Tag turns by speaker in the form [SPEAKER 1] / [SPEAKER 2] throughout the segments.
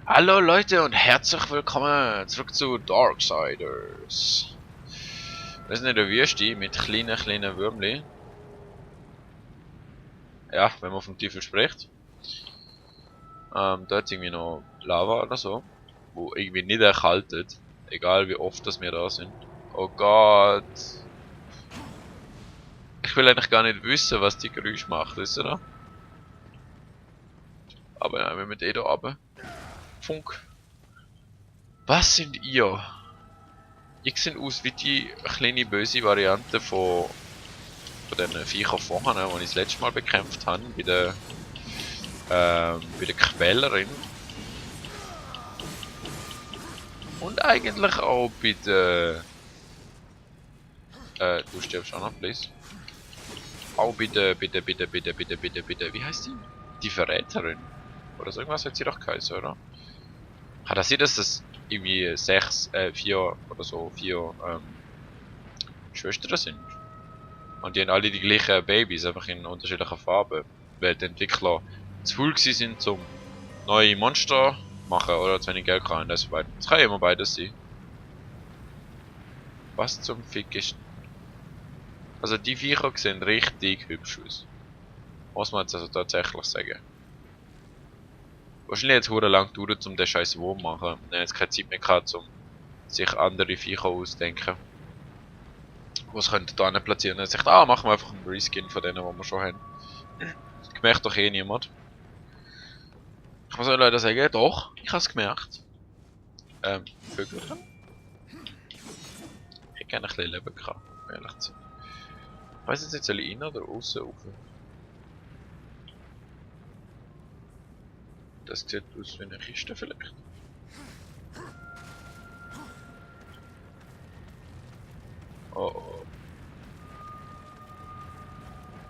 [SPEAKER 1] Hallo Leute und herzlich willkommen zurück zu Darksiders. Wir sind in der Wüste mit kleinen Würmli. Ja, wenn man vom Teufel spricht. Da ist irgendwie noch Lava oder so, wo irgendwie nicht erkaltet. Egal wie oft dass wir da sind. Oh Gott. Ich will eigentlich gar nicht wissen, was die Geräusche macht, wisst ihr da? Aber nein, wir müssen eh da runter. Funk. Was sind ihr? Ich sehe aus wie die kleine böse Variante von den Viechern vorher, die ich das letzte Mal bekämpft habe, bei der Quellerin. Und eigentlich auch bei der... du stirbst auch noch, please. Auch wie heißt die? Die Verräterin. Oder so irgendwas hat sie doch geheißen, oder? Kann das sein, dass das irgendwie vier oder so, vier Schwestern sind? Und die haben alle die gleichen Babys, einfach in unterschiedlichen Farben. Weil die Entwickler zu faul sind, zum neue Monster machen oder zu wenig Geld haben. Das kann ja immer beides sein. Was zum Fick ist... Also die Viecher sehen richtig hübsch aus. Muss man jetzt also tatsächlich sagen. Wahrscheinlich hat es hure lang gedauert, um den scheiß Wurm zu machen. Wir haben jetzt keine Zeit mehr gehabt, um sich andere Viecher auszudenken. Was könnte da nicht platzieren? Dann sagt, machen wir einfach einen Reskin von denen, die wir schon haben. Gemerkt doch eh niemand. Ich muss euch leider sagen, doch, ich habe es gemerkt. Vögelchen? Ich hätte gerne ein bisschen Leben gehabt, um ehrlich zu sein. Ich weiss jetzt nicht, soll ich rein oder außen rauf? Das sieht aus wie eine Kiste vielleicht. Oh oh.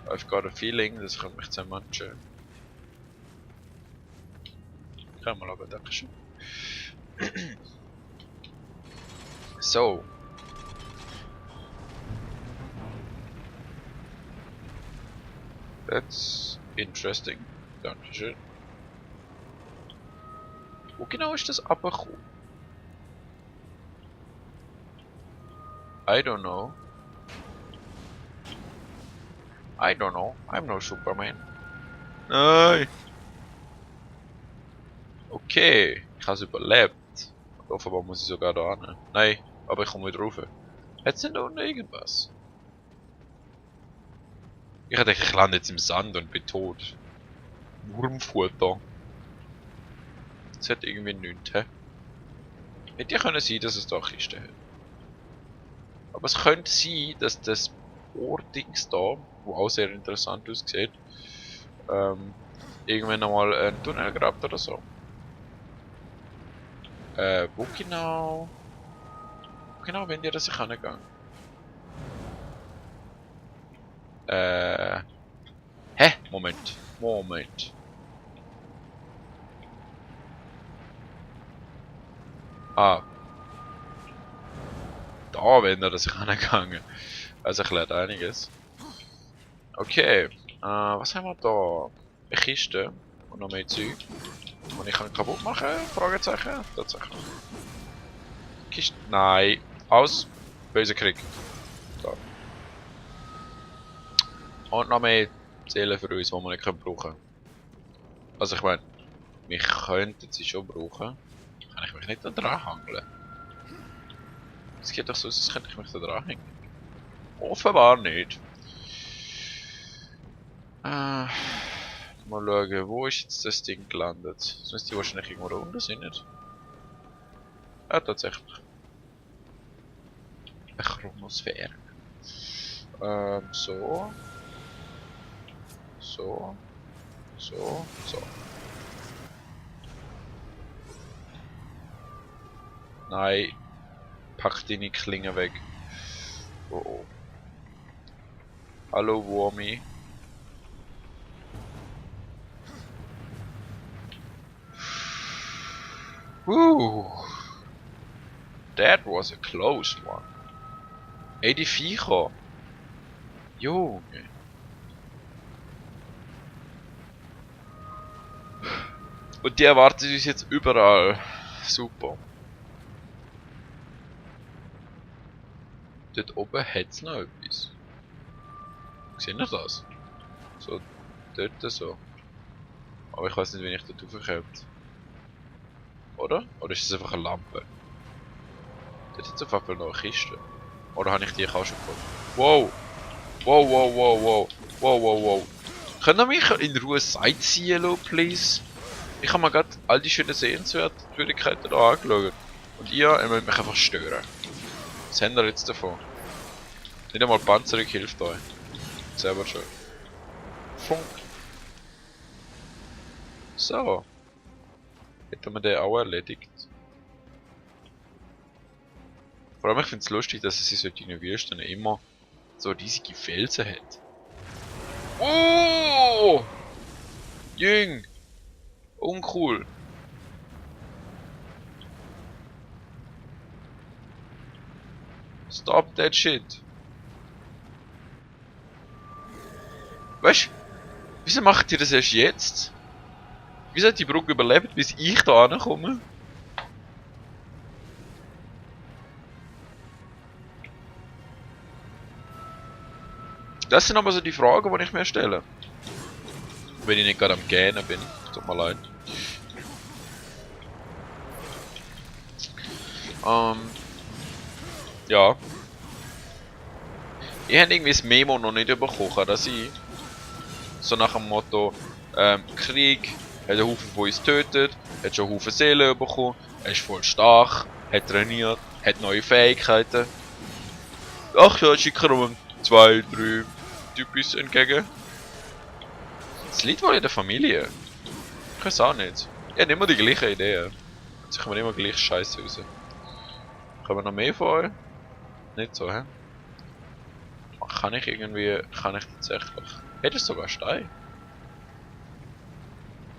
[SPEAKER 1] I've got a feeling, das könnte mich zermatschen. Kann mal aber dankeschön. So. That's interesting. Dankeschön. Wo genau ist das abgekommen? I don't know. I don't know. I'm no Superman. Nein! Okay, ich habe es überlebt. Und offenbar muss ich sogar da hin. Nein, aber ich komme wieder rauf. Hat es denn da unten irgendwas? Ich dachte, ich lande jetzt im Sand und bin tot. Wurmfutter. Das hat irgendwie nichts, hä? Hätte ja können sein, dass es da Kisten hat. Aber es könnte sein, dass das Bohrdings da, wo auch sehr interessant aussieht, irgendwann nochmal einen Tunnel grabt oder so. Wo genau? Wo genau wenn ihr das ich hingehen? Hä? Moment. Ah, da wenn ihr das ich hingehen. Also ich lerne einiges. Okay, was haben wir da? Eine Kiste und noch mehr Zeug. Und ich kann kaputt machen? Fragezeichen? Tatsächlich. Kiste. Nein. Aus. Böser Krieg. Da. Und noch mehr Seelen für uns, die wir nicht brauchen können. Also ich meine, wir könnten sie schon brauchen. Kann ich mich nicht da dran hangeln? Es geht doch so aus, als könnte ich mich da dran hängen. Offenbar nicht. Mal schauen, wo ist jetzt das Ding gelandet? Das müsste die wahrscheinlich irgendwo da unten sein, nicht? Ja, tatsächlich. Eine Chromosphäre. So. So. Nein. Pack deine Klinge weg. Oh. Hallo Wurmi. That was a close one. Ey, die Viecher. Junge. Und die erwartet uns jetzt überall. Super. Dort oben hat es noch etwas. Seht ihr das? So, dort so. Aber ich weiß nicht, wie ich dort raufkomme. Oder? Oder ist das einfach eine Lampe? Dort hat es auf jeden Fall noch eine Kiste. Oder habe ich die auch schon gefunden? Wow! Wow, wow, wow, wow. Wow, wow, wow. Könnt ihr mich in Ruhe sightseeing lassen, please? Ich habe mir gerade all die schönen Sehenswürdigkeiten hier angeschaut. Und ihr wollt mich einfach stören. Was habt ihr jetzt davon? Nicht einmal Panzerung hilft euch. Selber schon. Funk. So. Hätten wir den auch erledigt. Vor allem, ich finde es lustig, dass es in solchen Wüsten immer so riesige Felsen hat. Oh! Jüng! Uncool! Stop that shit! Weißt du, wieso macht ihr das erst jetzt? Wieso hat die Brücke überlebt, bis ich da ankomme? Das sind aber so die Fragen, die ich mir stelle. Wenn ich nicht gerade am Gähnen bin. Tut mir leid. Ja. Ich habe irgendwie das Memo noch nicht bekommen, kann das sein? So nach dem Motto, Krieg, hat einen Haufen von uns getötet, hat schon einen Haufen Seelen bekommen, er ist voll stark, hat trainiert, hat neue Fähigkeiten. Ach ja, schicken wir 2, 3 Typis entgegen. Das liegt wohl in der Familie. Ich weiß auch nicht. Ich habe immer die gleichen Ideen. Jetzt kommen immer gleich Scheiße raus. Können wir noch mehr von euch? Nicht so, hä? Kann ich tatsächlich... Hätte es sogar Stein?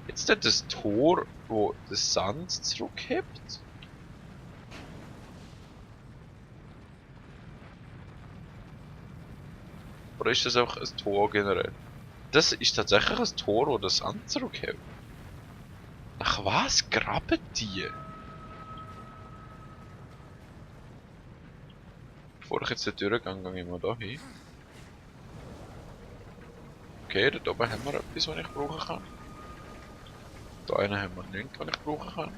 [SPEAKER 1] Jetzt dort das Tor, wo der Sand zurückhebt? Oder ist das einfach ein Tor generell? Das ist tatsächlich ein Tor, wo der Sand zurückhebt. Nach was graben die? Bevor ich jetzt die Tür gehe, gehe ich mal da hin. Okay, dort oben haben wir etwas, was ich brauchen kann. Da einen haben wir nichts, was ich brauchen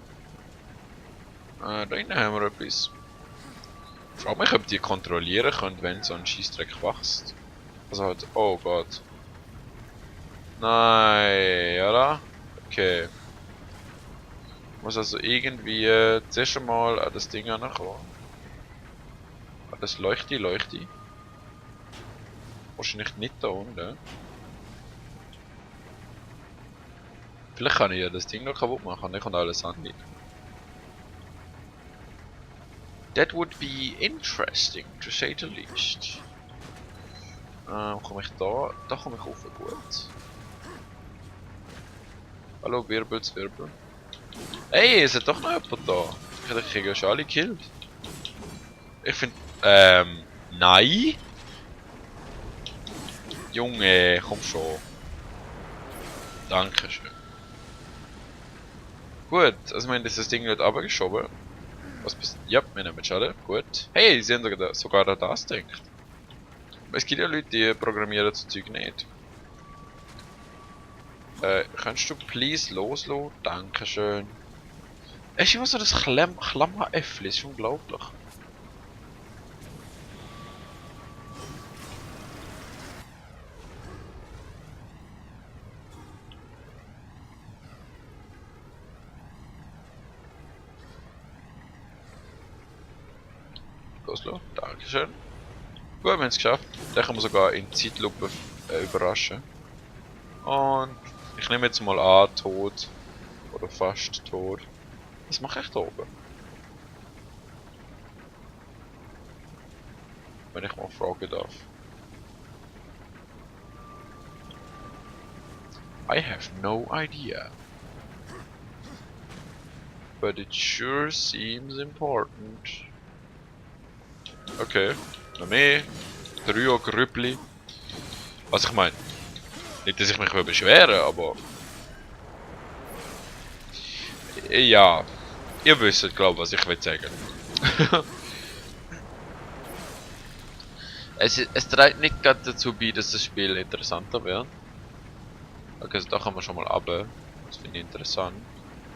[SPEAKER 1] kann. Da hinten haben wir etwas. Ich frage mich, ob die kontrollieren können, wenn so ein Scheissdreck wächst. Also halt, oh Gott. Nein, oder? Okay. Ich muss also irgendwie zuerst einmal an das Ding ankommen. An das Leuchte. Wahrscheinlich nicht da unten. Vielleicht kann ich ja das Ding noch kaputt machen, dann kommt alles an. That would be interesting, to say the least. Komme ich da? Da komme ich rauf, gut. Hallo Wirbel. Hey, es hat doch noch jemand da. Ich hätte kriege ja schon alle gekillt. Ich finde, nein. Junge, komm schon. Dankeschön. Gut, also wir haben das Ding nicht runtergeschoben. Was bist du? Ja, wir nehmen Schade. Gut. Hey, sie haben sogar an das gedacht. Es gibt ja Leute, die programmieren das Zeug nicht. Kannst du please loslassen? Dankeschön. Es ist immer so das Klammeräffli, ist unglaublich. Loslassen, Dankeschön. Gut, wir haben es geschafft. Den können wir sogar in Zeitlupe überraschen. Und ich nehme jetzt mal an, tot. Oder fast tot. Was mache ich da oben? Wenn ich mal fragen darf. I have no idea. But it sure seems important. Okay, noch mehr. 3 Grüppli. Was ich meine, nicht, dass ich mich beschweren, aber Ja, ihr wisst, glaube ich, was ich will sagen. es trägt nicht gerade dazu bei, dass das Spiel interessanter wird. Okay, also da kann man schon mal runter. Das finde ich interessant.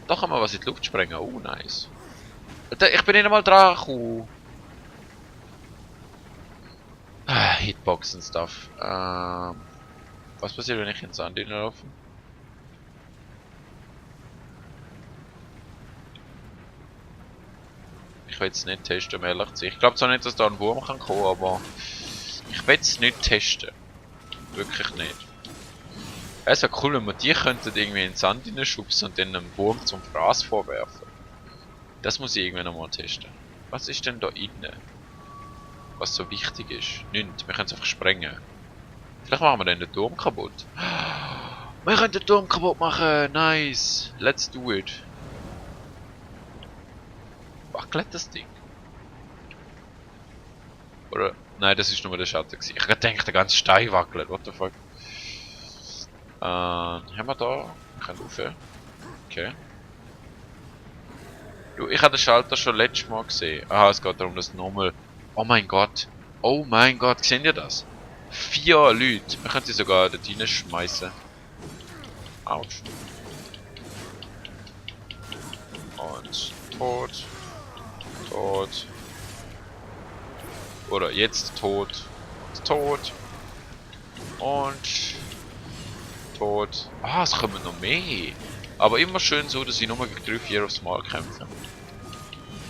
[SPEAKER 1] Da kann man was in die Luft sprengen. Oh, nice. Ich bin nicht einmal dran gekommen. Hitbox und Stuff. Was passiert, wenn ich in den Sand hineinlaufe? Ich will es nicht testen, um ehrlich zu sein. Ich glaube zwar nicht, dass da ein Wurm kann kommen, aber ich will es nicht testen. Wirklich nicht. Es wäre cool, wenn wir die könnten irgendwie in den Sand hineinschubsen und dann einen Wurm zum Fraß vorwerfen. Das muss ich irgendwann nochmal testen. Was ist denn da innen? Was so wichtig ist? Nichts, wir können es einfach sprengen. Vielleicht machen wir dann den Turm kaputt. Wir können den Turm kaputt machen! Nice! Let's do it! Wackelt das Ding? Oder? Nein, das ist nur der Schatten gewesen. Ich denke, der ganze Stein wackelt. What the fuck? Haben wir da? Wir können rauf. Okay. Du, ich habe den Schalter schon letztes Mal gesehen. Aha, es geht darum, dass nochmal... Oh mein Gott! Oh mein Gott, seht ihr das? 4 Leute! Wir können sie sogar dort reinschmeißen. Autsch. Und... tot. Tot. Oder jetzt tot. Tot. Und... tot. Ah, es kommen noch mehr. Aber immer schön so, dass ich nur gegen 3-4 aufs Mal kämpfe.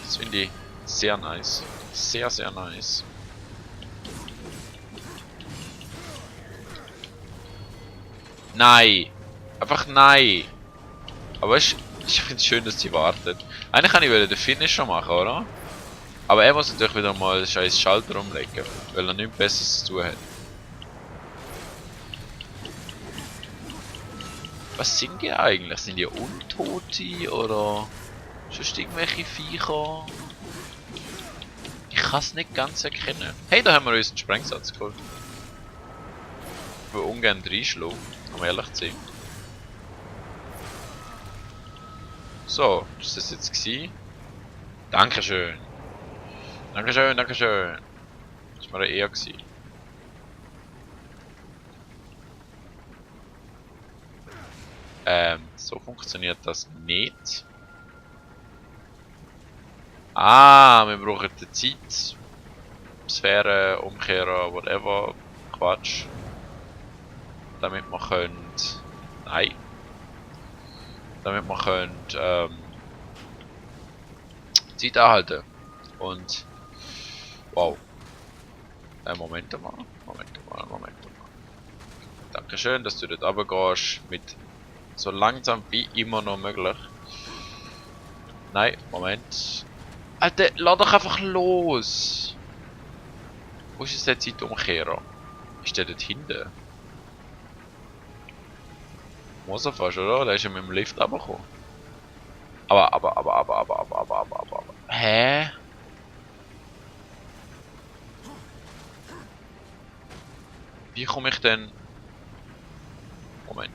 [SPEAKER 1] Das finde ich sehr nice. Sehr, sehr nice. Nein! Einfach nein! Aber ich finde es schön, dass sie wartet. Eigentlich kann ich den Finisher machen, oder? Aber er muss natürlich wieder mal einen scheiß Schalter umlegen, weil er nichts Besseres zu tun hat. Was sind die eigentlich? Sind die Untote oder sonst irgendwelche Viecher? Ich kann es nicht ganz erkennen. Hey, da haben wir uns einen Sprengsatz geholt. Ich will ungern reinschlagen, um ehrlich zu sein. So, das ist jetzt gewesen. Dankeschön. Dankeschön, Dankeschön. Das war eher gewesen. So funktioniert das nicht. Ah, wir brauchen die Zeit. Sphäre, Umkehrer, whatever. Quatsch. Damit wir können... Nein. Damit wir können... Zeit anhalten. Und... Wow. Moment mal. Dankeschön, dass du dort runtergehst. Mit so langsam wie immer noch möglich. Nein, Moment. Alter, lass doch einfach los! Wo ist jetzt der Zeitumkehrer? Ist der dort hinten? Muss er fast, oder? Der ist ja mit dem Lift runtergekommen. Aber. Hä? Wie komme ich denn... Moment.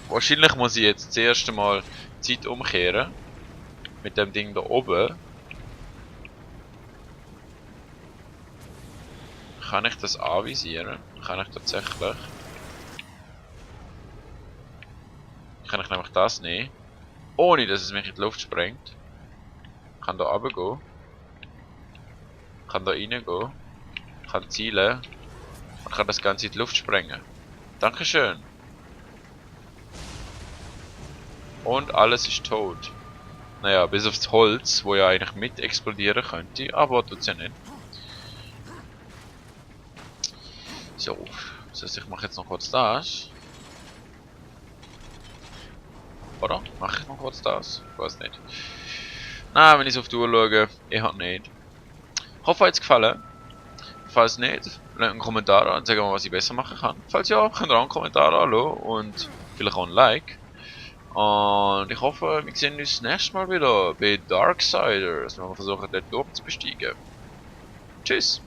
[SPEAKER 1] Wahrscheinlich muss ich jetzt das erste Mal Zeit umkehren. Mit dem Ding da oben. Kann ich das anvisieren? Kann ich tatsächlich. Kann ich nämlich das nehmen. Ohne dass es mich in die Luft sprengt. Kann da runtergehen. Kann da reingehen. Kann zielen. Und kann das Ganze in die Luft sprengen. Dankeschön. Und alles ist tot. Naja, bis aufs Holz, wo ja eigentlich mit explodieren könnte, aber tut's ja nicht. So, das heißt, ich mache jetzt noch kurz das. Oder? Mache ich noch kurz das? Ich weiß nicht. Na, wenn ich auf die Uhr schaue, ich habe nicht. Ich hoffe, euch hat es gefallen. Falls nicht, lasst einen Kommentar an und sagt mir, was ich besser machen kann. Falls ja, könnt ihr auch einen Kommentar anlassen und vielleicht auch ein Like. Und ich hoffe, wir sehen uns das nächste Mal wieder bei Darksiders, wenn wir versuchen, den Turm zu besteigen. Tschüss!